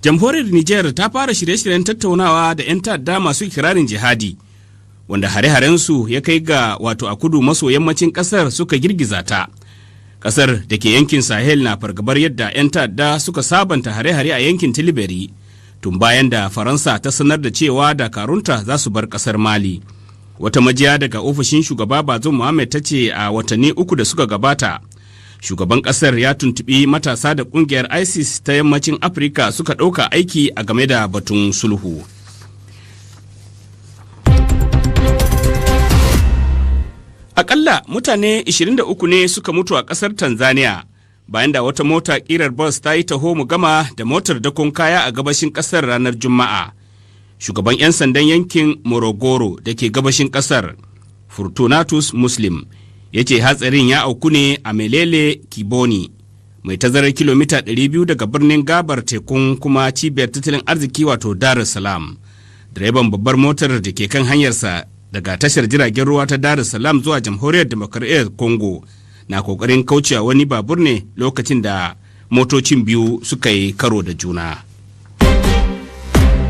Jamhuriyar Nijar ta fara shirye-shiryen tattaunawa da 'yan ta'adda masu ikirarin jihadi, wanda hare-harensu ya kai ga wato a kudu maso yammacin kasar suka girgiza ta. Kasar da ke yankin Sahel na fargabar yadda 'yan ta'adda suka sabanta hare-hare a yankin Tillabéri tun bayan da Faransa ta sanar da cewa dakarunta za su bar kasar Mali. Wata majiya daga ofishin Shugaba Bazoum Muhammad ta ce a watanni 3 da suka gabata, shugaban kasar ya tuntubi matasa da kungiyar ISIS ta Yammacin Afirka suka ɗauka aiki a game da batun sulhu. Akalla mutane 23 ne suka mutu a kasar Tanzania bayan da wata mota kirar bus ta yi taho mu gama da motar dakon kaya a gabashin kasar ranar Juma'a. Shugaban 'yan sandan yankin Morogoro da ke gabashin kasar, Fortunatus Muslim, ya ce hatsarin ya auku ne a Melele Kiboni, mai tazarar kilomita 200 daga birnin gabar tekun kuma cibiyar tattalin arziki, wato Dar es Salaam. Direban babbar motar da ke kan hanyarsa daga tashar jiragen ruwa ta Dar es Salaam zuwa Jamhuriyar Demokradiyyar Congo na kokarin kaucewa wani babur ne lokacin da motocin biyu suka yi karo da juna.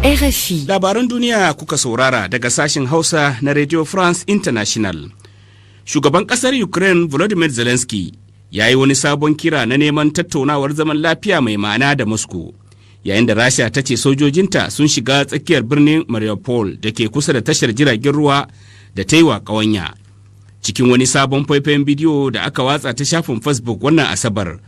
RFI. Labaran duniya kuka saurara daga sashen Hausa na Radio France International. Shugaban kasar Ukraine Volodymyr Zelensky ya yi wani sabon kira na neman tattaunawar zaman lafiya mai ma'ana da Moscow, yayin da Rasha ta ce sojojinta sun shiga tsakiyar birnin Mariupol da ke kusa da tashar jiragen ruwa da ta yi wa ƙawanya. Cikin wani sabon faifayen bidiyo da aka watsa ta shafin Facebook wannan Asabar,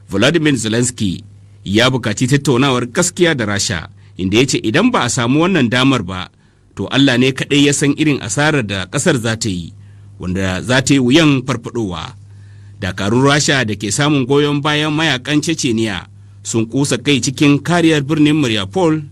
Volodymyr Zelensky ya bukaci tattaunawar gaskiya da Rasha, inda ya ce idan ba a samu wannan damar ba, to Allah ne kaɗai ya san irin asarar da ƙasar za ta yi, wanda za ta yi wuyan farfadowa. Dakarun Rasha da ke samun goyon bayan mayakan Chechenia sun kusa kai cikin kariyar birnin Mariupol.